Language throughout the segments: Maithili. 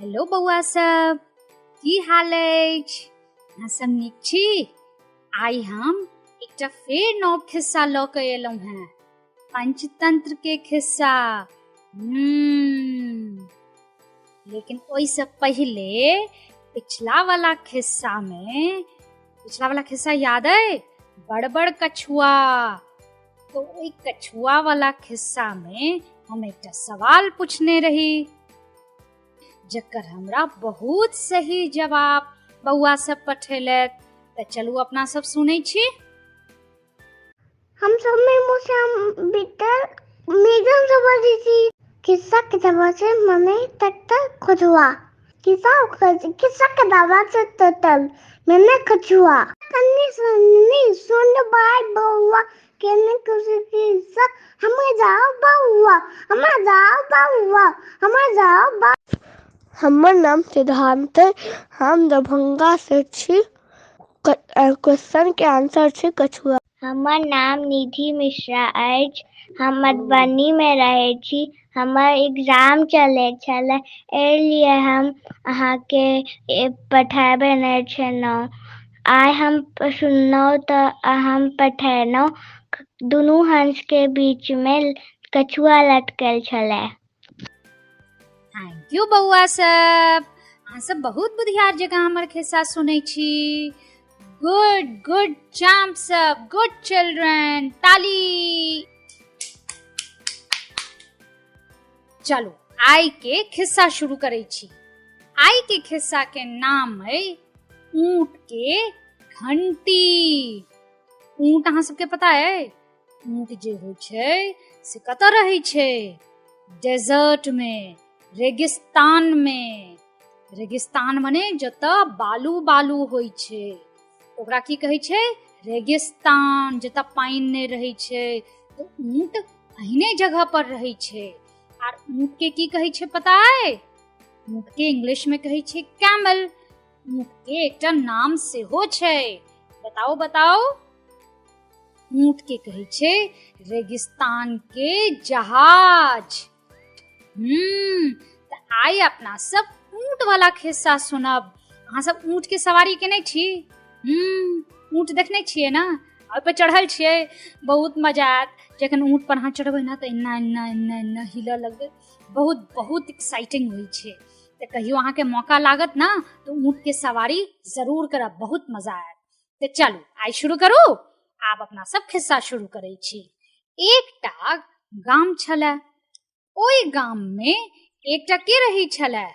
हेलो बौआ सब, की हाल अछि? अहाँ सब नीक छी? आइ हम एकटा फेर नव खिस्सा लऽ कऽ एलहुँ हेँ, पंचतंत्र के खिस्सा। लेकिन ओहिसँ पहिले पिछला वाला खिस्सा में, पिछला वाला खिस्सा याद अइ? बड़ बड़ कछुआ। तो ओहि कछुआ वाला खिस्सा में हम एकटा सवाल पूछने रही, जकर हमरा बहुत सही जवाब बौआ सब पठेलथि। तऽ चलू अपना सब सुनै छी। हम सब में मौसम भीतर मेघन से बजै छी। खिस्सा के दवा से मने तक तक कछुआ। खिस्सा के दवा से ततल मैंने कछुआ। कन्नी सुननी सुन बाय बौआ केने कुछ खिस्सा। हमें जाओ बौआ, हमें जाओ बौआ, हमें जाओ बा। हमर नाम सिद्धांत है, हम दरभंगा से छी। क्वेश्चन के आंसर छै कछुआ। हमर नाम निधि मिश्रा अछि, हम मधुबनी में रहै छी। हमर एग्जाम चलै छलै, एहि लिए हम अहाँके पठेबे नहि छलहुँ। आइ हम सुनलहुँ तऽ हम पठेलहुँ। दुनू हंस के बीच में कछुआ लटकल छलै। Thank you बौआ सब, अहाँ सब बहुत बुधियार जकाँ हमर खिस्सा सुनै छी। गुड गुड चैम्प सब, गुड चिल्ड्रन, ताली। चलू आइ के खिस्सा शुरू करै छी। आइ के खिस्सा के नाम है ऊँट के घंटी। ऊँट अहाँ सबके पता है? ऊँट जे होइ छै से कतऽ रहै छै? डेजर्ट में, रेगिस्तान में। रेगिस्तान मने जतऽ बालू बालू होइ छै, ओकरा की कहै छै? रेगिस्तान। जतऽ पानि नहि रहै छै, तऽ ऊँट एहने जगह पर रहै छै। आर ऊँट के की कहै छै पता अइ? ऊँट के इंग्लिश में कहै छै कैमल। ऊँट के एकटा नाम सेहो छै, बताओ बताओ। ऊँट के कहै छै रेगिस्तान के जहाज। तऽ आइ अपना सब ऊँट वाला खिस्सा सुनब। अहाँ सब ऊँट के सवारी केने छी? ऊँट देखने छियै ने? ओहि पर चढ़ल छियै? बहुत मजा आयत जखन ऊँट पर अहाँ चढ़बै ने, तऽ एना एना एना एना हिलऽ लगबै। बहुत बहुत एक्साइटिंग होइ छै। तऽ कहियो अहाँके मौका लागत ने तऽ ऊँट के सवारी जरूर करब, बहुत मजा आयत। तऽ चलू आइ शुरू करू। आब अपना सब खिस्सा शुरू करै छी। एकटा गाम छलै, ओहि गाम में एकटा के रहै छलै?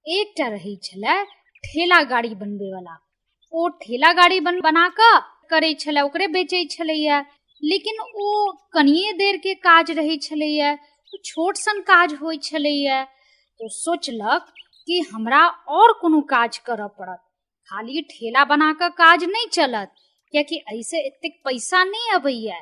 एकटा रहै छलै ठेला गाड़ी बनबै वाला। ओ ठेला गाड़ी बना कऽ करै छलै, ओकरे बेचै छलैया। लेकिन ओ कनिये देर के काज रहै छलैया, ओ छोट सन काज होइ छलैया। तो सोचलक कि हमरा और कोनो काज करऽ पड़त, खाली ठेला बना कऽ काज नहि चलत, कियाकि एहिसँ एतेक पैसा नहि अबैया।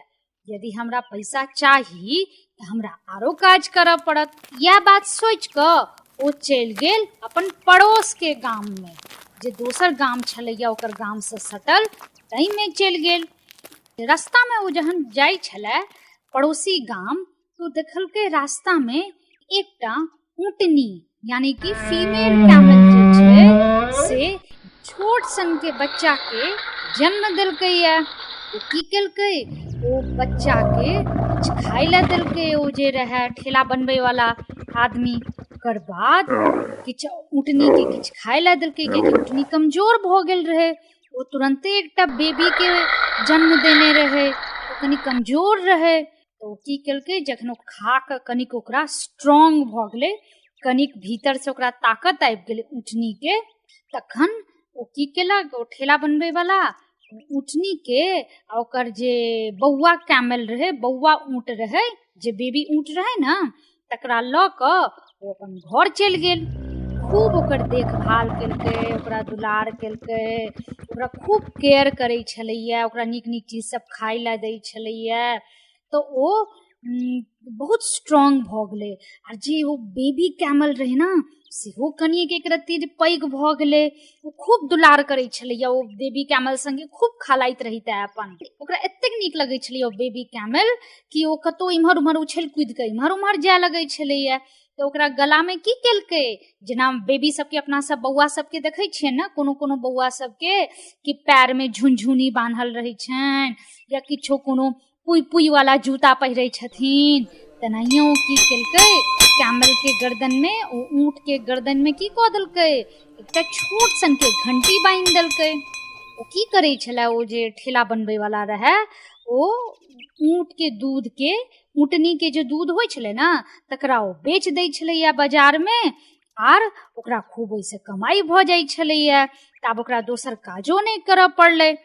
यदि हमरा पैसा चाही तऽ हमरा आरो काज करऽ पड़त। इएह बात सोचि कऽ ओ चलि गेल अपन पड़ोस के गाम में, जे दोसर गाम छलैया ओकर गाम से सटल, ताहिमे चलि गेल। रास्ता में ओ जहन जाइ छलै पड़ोसी गाम, तो देखलकै रास्ता में एकटा ऊँटनी, यानी कि फीमेल कैमल जे छै से छोट सन के बच्चा के जन्म देलकैया। ओ की केलकै? ओ बच्चा के किछु खाय लए देलकै। ओ जे रहै ठेला बनबै वाला आदमी, ओकर बाद किछु ऊँटनी के किछु खाय लए देलकै, कियाकि ऊँटनी कमजोर भऽ गेल रहै। ओ तुरन्ते एकटा बेबी के जन्म देने रहै, ओ कनि कमजोर रहै। तऽ ओ की केलकै? जखन ओ खा कऽ कनिक ओकरा स्ट्रॉंग भऽ गेलै, कनिक भीतरसँ ओकरा ताकत आबि गेलै ऊँटनीके, तखन ओ की केलक? ओ ठेला बनबै वाला ऊँटनीके आ ओकर जे बौआ कैमल रहै, बौआ ऊँट रहै, जे बेबी ऊँट रहै ने, तकरा लऽ कऽ ओ अपन घर चलि गेल। खूब ओकर देखभाल केलकै, ओकरा दुलार केलकै, ओकरा खूब केयर करै छलैया, ओकरा नीक नीक चीज सब खाय लए दै छलैया। तऽ ओ बहुत स्ट्रॉन्ग भऽ गेलै। आर जे ओ बेबी कैमल रहै ने, सेहो कनिक एक रत्ती पैघ भऽ गेलै। ओ खूब दुलार करै छलैया, ओ बेबी कैमल संगे खूब खेलाइत रहितै अपन। ओकरा एतेक नीक लगै छलैया ओ बेबी कैमल कि ओ कतहु इम्हर उम्हर उछलि कूदि कऽ इम्हर उम्हर जाय लगै छलैया। तऽ ओकरा गलामे की केलकै, जेना बेबी सबके अपना सब बौआ सबके देखै छियै ने, कोनो कोनो बौआ सबके कि पैरमे झुनझुनी बान्हल रहै छनि या किछो कोनो पुइ पुइ वाला जूता पहिरै छथिन, तेनाहिये ओ की केलकै, कैमल के गर्दन में, ओ ऊँट के गर्दन में की कऽ देलकै, एकटा छोट सन के घंटी बान्हि देलकै। ओ की करै छलै, ओ जे ठेला बनबै वाला रहै, ओ ऊँट के दूध के, ऊँटनी के जे दूध होइ छलै ने, तकरा ओ बेच दै छलैया बाजार में, आर ओकरा खूब ओहिसँ कमाइ भऽ जाइ छलैया। तऽ आब ओकरा दोसर काजो नहि करऽ पड़लै।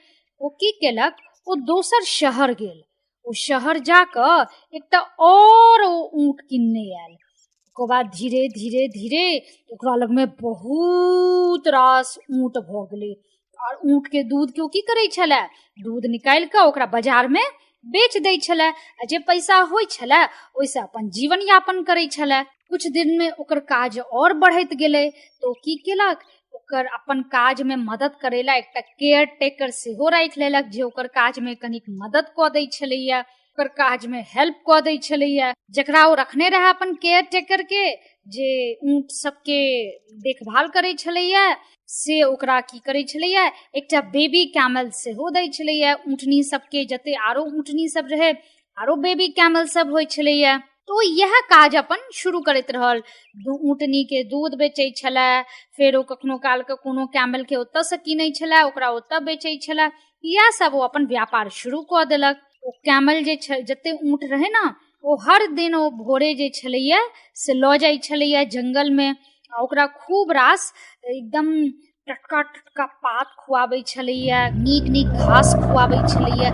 ओ की केलक, ओ दोसर शहर गेल। ओ शहर जाकऽ एकटा और ओ ऊँट किनने आयल। ओकर बाद धीरे धीरे धीरे ओकरा लगमे बहुत रास ऊँट भऽ गेलै। आर ऊँटके दूधके ओ की करै छलै, दूध निकालि कऽ ओकरा बाजारमे बेच दै छलै, आ जे पैसा होइ छलै ओहिसँ अपन जीवन यापन करै छलै। कुछ दिनमे ओकर काज आओर बढ़ैत गेलै, तऽ ओ की केलक, ओकर अपन काजमे मदद करै लए एकटा केयर टेकर सेहो राखि लेलक, जे ओकर काजमे कनिक मदद कऽ दै छलैया, ओकर काजमे हेल्प कऽ दै छलैया। जकरा ओ रखने रहै अपन केयर टेकर के, जे ऊँट सबके देखभाल करै छलैया, से ओकरा की करै छलैया, एकटा बेबी कैमल सेहो दै छलैया। ऊँटनी सबके जते आरो ऊँटनी सब रहै, आरो बेबी कैमल सब होइ छलैया, तऽ ओ इएह काज अपन शुरू करैत रहल। ऊँटनीके दूध बेचै छलै, फेर ओ कखनो कालके कोनो कैमलके ओतऽसँ कीनै छलै, ओकरा ओतऽ बेचै छलै। इएह सब ओ अपन व्यापार शुरू कऽ देलक। ओ कैमल जे छै, जते ऊँट रहै ने, ओ हर दिन ओ भोरे जे छलैया से लऽ जाइ छलैया जंगलमे, आ ओकरा खूब रास एकदम टटका टटका पात खुआबै छलैया, नीक नीक घास खुआबै छलैया,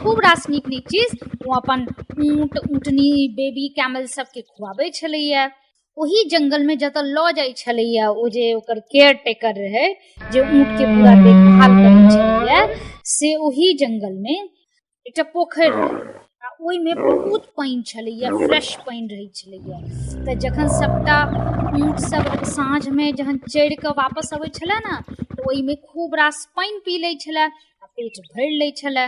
खूब रास नीक नीक चीज ओ अपन ऊँट ऊँटनी बेबी कैमल सबके खुआबै छलैया। ओही जंगलमे जतऽ लऽ जाइ छलैया, ओ जे ओकर केयर टेकर रहै, जे ऊँटके पूरा देखभाल करै छलैया, से ओही जंगलमे एकटा पोखरि रहै, आ ओहिमे बहुत पानि छलैया, फ्रेश पानि रहै छलैया। तऽ जखन सबटा ऊँट सब साँझमे जहन चरि कऽ वापस अबै छलै ने, तऽ ओहिमे खूब रास पानि पी लै छलै आ पेट भरि लै छलै।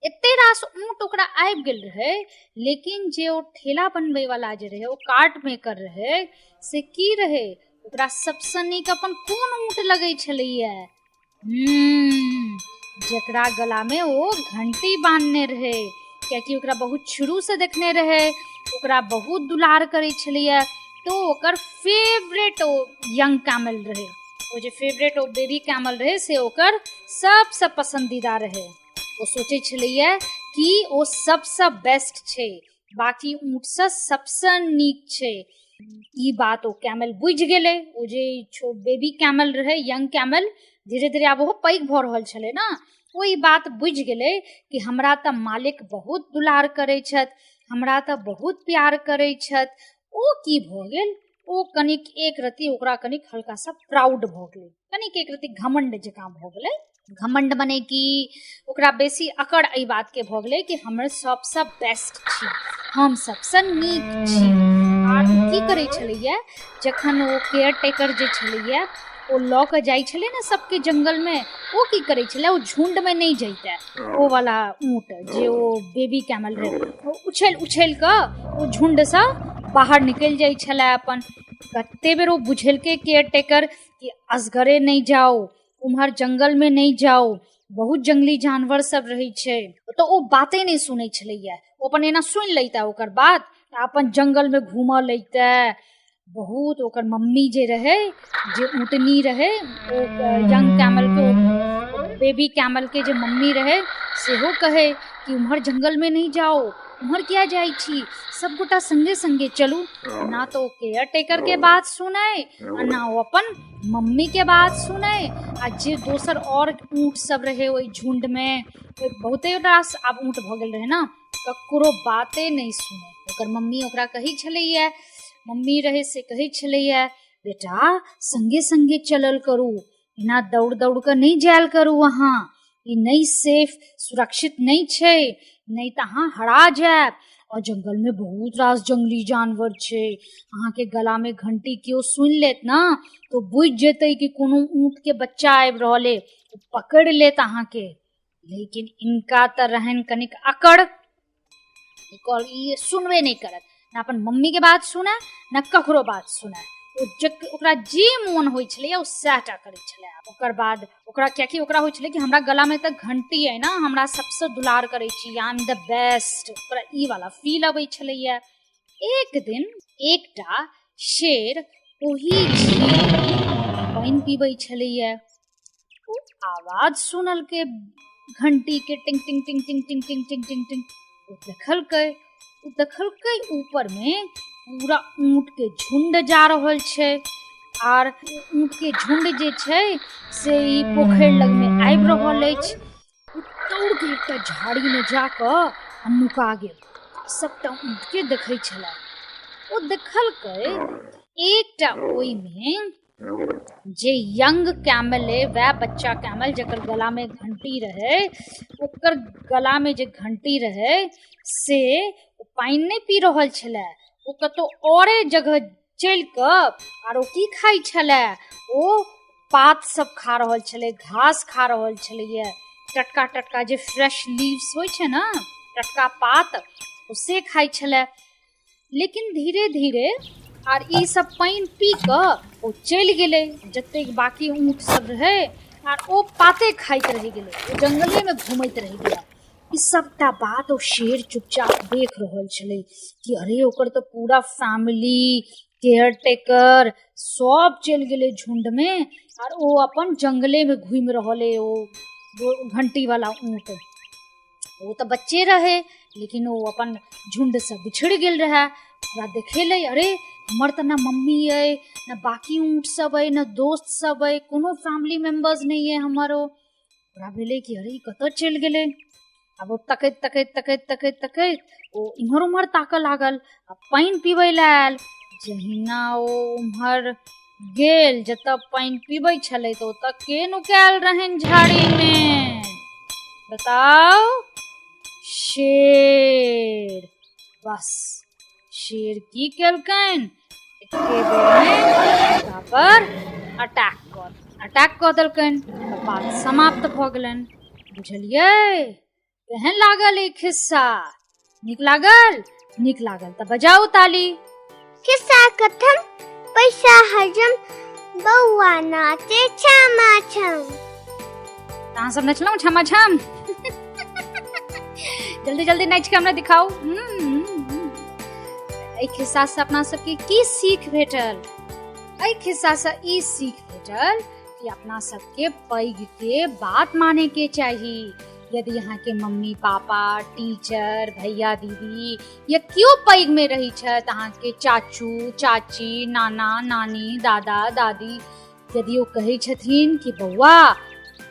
एते रास ऊँट ओकरा आबि गेल रहै, लेकिन जे ओ ठेला बनबै वाला जे रहै, ओ कार्ट मेकर रहै, से की रहै, ओकरा सबसँ नीक अपन कोन ऊँट लगै छलैया, जकरा गलामे ओ घंटी बान्हने रहै, कियाकि ओकरा बहुत शुरूसँ देखने रहै, ओकरा बहुत दुलार करै छलैया, तऽ ओकर फेवरेट ओ यंग कैमल रहै। ओ जे फेवरेट ओ बेबी कैमल रहै, से ओकर सबसँ पसन्दीदा रहै। ओ सोचै छलैया कि ओ सबसँ बेस्ट छै, बाकी ऊँटसँ सबसँ नीक छै। ई बात ओ कैमल बुझि गेलै। ओ जे बेबी कैमल रहै, यंग कैमल, धीरे धीरे आब ओहो पैघ भऽ रहल छलै ने, ओ ई बात बुझि गेलै कि हमरा तऽ मालिक बहुत दुलार करै छथि, हमरा तऽ बहुत प्यार करै छथि। ओ की भऽ गेल, ओ कनिक एक रति ओकरा कनिक हल्का सा प्राउड भऽ गेलै, कनिक एक रति घमंड जकाँ भऽ गेलै। घमंड मने कि ओकरा बेसी अकड़ एहि बातके भऽ गेलै कि हमर सबसँ बेस्ट छी, हम सबसँ नीक छी। आर ओ की करै छलैया, जखन ओ केयर टेकर जे छलैया ओ लऽ कऽ जाइ छलै ने सबके जंगलमे, ओ की करै छलै, ओ झुण्डमे नहि जैतै। ओ वाला ऊँट जे ओ बेबी कैमल रहै, ओ उछलि उछलि कऽ ओ झुण्डसँ बाहर निकलि जाइ छलै अपन। कते बेर ओ बुझेलकै केयर टेकर कि असगरे नहि जाउ, उम्हर जंगलमे नहि जाउ, बहुत जंगली जानवर सब रहै छै। तऽ ओ बाते नहि सुनै छलैया, ओ अपन एना सुनि लैता ओकर बात, आ अपन जंगलमे घूमऽ लैते बहुत। ओकर मम्मी जे रहै, जे ऊँटनी रहै, ओ यंग कैमलके, बेबी कैमलके जे मम्मी रहै, सेहो कहै कि उम्हर जंगलमे नहि जाउ, उम्हर किया जाइ छी, सबगोटा संगे संगे चलू। ना तऽ ओ केयर टेकरके बात सुनै आ ना ओ अपन मम्मी के बात सुनै। आ जे दोसर और ऊँट सब रहै ओहि झुण्डमे, बहुते रास आब ऊँट भऽ गेल रहै ने, ककरो बाते नहि सुनै। ओकर मम्मी ओकरा कहै छलैया, मम्मी रहै से कहै छलैया, बेटा संगे संगे चलल करू, एना दौड़ दौड़ कऽ नहि जायल करू अहाँ, ई नहि सेफ, सुरक्षित नहि छै, नहि तऽ अहाँ हरा जायब। और जंगल में बहुत रास जंगली जानवर छै। अहाँके गला में घंटी केओ सुनि लेत ना तो बुझि जेतै कि कोनो ऊँट के बच्चा आबि रहल अइ, ओ पकड़ि लेत अहाँके। लेकिन इनका तऽ रहनि कनिक अकड़, ई सुनबे नहि करत, ना अपन मम्मी के बात सुने ना ककरो बात सुने। ओ ओकरा जे मोन होइ छलैया ओ सएह टा करै छलै। ओकर बाद ओकरा कियाकि ओकरा होइ छलै कि हमरा गलामे तऽ घंटी अइ ना, हमरा सबसँ दुलार करै छी, I am the best, ओकरा ई वाला फील अबै छलैया। एक दिन एकटा शेर ओही झील पानि पीबै छलैया। ओ आवाज सुनलकै घंटी के, टिंग टिंग टिंग टिंग टिंग टिंग टिंग टिंग टिंग। ओ देखलकै, ओ देखलकै ऊपर में पूरा ऊँट के झुंड जा रहल छै, आर ऊँट के झुंड जे छै से ई पोखरि लग में आबि रहल अछि। ओ दौड़ के एकटा झाड़ी में जाकऽ आ नुका गेल। सबटा ऊँट के देखै छलै। ओ देखलकै एकटा ओहिमे जे यंग कैमल अइ, वएह बच्चा कैमल जकर गला में घंटी रहै, ओकर गला में जे घंटी रहै से ओ पानि नहि पी रहल छलै, ओ कतौ औरे जगह चलि कऽ आर ओ की खाइ छलै, ओ पात सब खा रहल छलै, घास खा रहल छलैया, टटका टटका जे फ्रेश लीव्स होइ छै ने, टटका पात, ओ से खाइ छलै। लेकिन धीरे धीरे आर ई सब पानि पी कऽ ओ चलि गेलै, जतेक बाकी ऊँट सब रहै, आर ओ पाते खाइत रहि गेलै, ओ जंगलेमे घूमैत रहि गेलै। ई सबटा बात ओ शेर चुपचाप देख रहल छलै कि अरे ओकर तऽ पूरा फैमिली, केयर टेकर सब चलि गेलै झुंडमे, आर ओ अपन जंगलेमे घूमि रहल अइ, ओ घंटी वाला ऊँट। ओ तऽ बच्चे रहै, लेकिन ओ अपन झुंडसँ बिछड़ि गेल रहै। ओकरा देखेलै, अरे हमर तऽ ना मम्मी अइ, ना बाकी ऊँट सब अइ, ना दोस्त सब अइ, कोनो फैमिली मेम्बर्स नहि अइ हमर। ओ ओकरा भेलै कि अरे ई कतऽ चलि गेलै। आब ओ तकैत तकैत तकैत तकैत तकैत ओ इम्हर उम्हर ताकऽ लागल आ पानि पीबै लए आयल। जहिना ओ उम्हर गेल जतऽ पानि पीबै छलै तऽ ओतऽ के नुकायल रहनि झाड़ीमे, बताउ? शेर। बस शेर की केलकनि, एके बेरमे हुनका पर अटैक कऽ देलकनि, तऽ बात समाप्त भऽ गेलनि। बुझलियै केहन लागल ई खिस्सा? नीक लागल? नीक लागल तऽ बजाउ ताली। खिस्सा कथन पैसा हजम, बौआ नाचे छमा छम। अहाँ सब नचलहुँ छमा छम? जल्दी जल्दी नाचि के हमरा दिखाउ। एहि खिस्सा से अपना सबके की सीख भेटल? एहि खिस्सा से ई सीख भेटल कि अपना सबके पैघ के बात माने के चाही। यदि अहाँ के मम्मी पापा, टीचर, भैया दीदी या केओ पैघ में रही छथि, अहाँ के चाचू चाची, नाना नानी, दादा दादी, यदि ओ कहै छथिन कि बौआ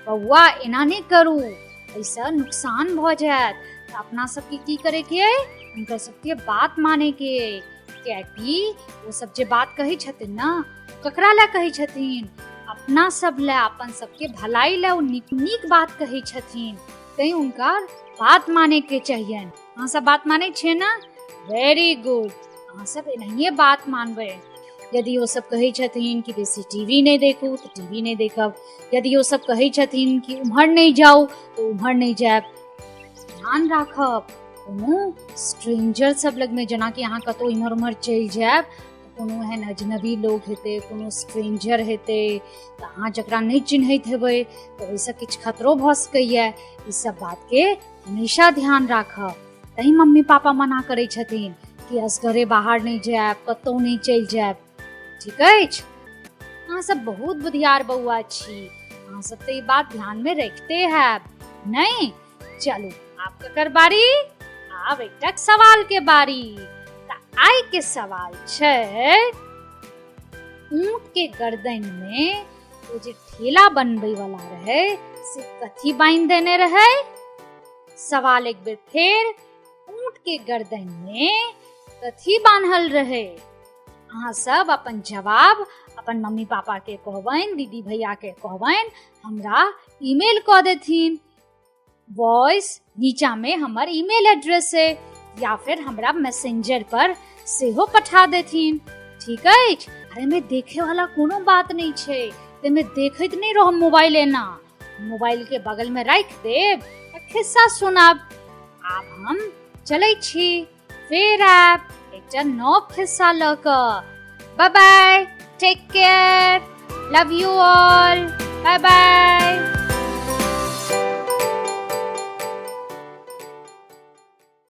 बौआ एना नहि करू, एहिसँ नुकसान भऽ जायत, तऽ अपना सबके की करैके अइ? हुनकर सबके बात मानैके अइ। कियाकि ओ सब जे बात कहै छथिन ने, ककरा लए कहै छथिन? अपना सब लए, अपन सबके भलाई लए ओ नीक नीक बात कहै छथिन, तैं हुनका बात माने के चाहियनि। अहाँ सब बात मानै छियै ने? वेरी गुड, अहाँ सब एनाहिए बात मानबै। यदि ओ सब कहै छथिन कि बेसी टीवी नहि देखू तऽ टीवी नहि देखब। यदि ओ सब कहै छथिन कि उम्हर नहि जाउ तऽ उम्हर नहि जायब। ध्यान राखब, कोनो स्ट्रेंजर सब लगमे, जेनाकि अहाँ कतहु इम्हर उम्हर चलि जायब, कोनो एहन अजनबी लोक हेतै, कोनो स्ट्रेंजर हेतै, तऽ अहाँ जकरा नहि चिन्हैत हेबै तऽ ओहिसँ किछु खतरो भऽ सकैए। ई सब बातके हमेशा ध्यान राखब। तैँ मम्मी पापा मना करै छथिन कि असगरे बाहर नहि जायब, कतहु नहि चलि जायब। ठीक अछि? अहाँ सब बहुत बुधियार बौआ छी, अहाँ सब तऽ ई बात ध्यानमे रखिते हैब नहि? चलू आब ककर बारी? आब एकटा सवाल के बारी। तऽ आइ के सवाल छै, ऊँट के गर्दन में ओ जे ठेला बनबै वाला रहै से कथी बान्हि देने रहै? सवाल एक बेर फेर, ऊँट के गर्दन में कथी बान्हल रहै? अहाँ सब अपन जवाब अपन मम्मी पापा के कहबनि, दीदी भैया के कहबनि, हमरा ईमेल कऽ देथिन। वॉइस नीचा में हमर ईमेल एड्रेस है। या फिर हमरा मैसेंजर पर सेहो पठा देथिन। ठीक अछि? अरे एहिमे देखे वाला कोनो बात नहि छै, ताहिमे देखैत नहि रहब मोबाइल, एना मोबाइल के बगल में राखि देब आ खिस्सा सुनब। आब हम चलै छी, फेर आयब एकटा नव खिस्सा लऽ कऽ। Bye bye, take care, love you all, bye bye.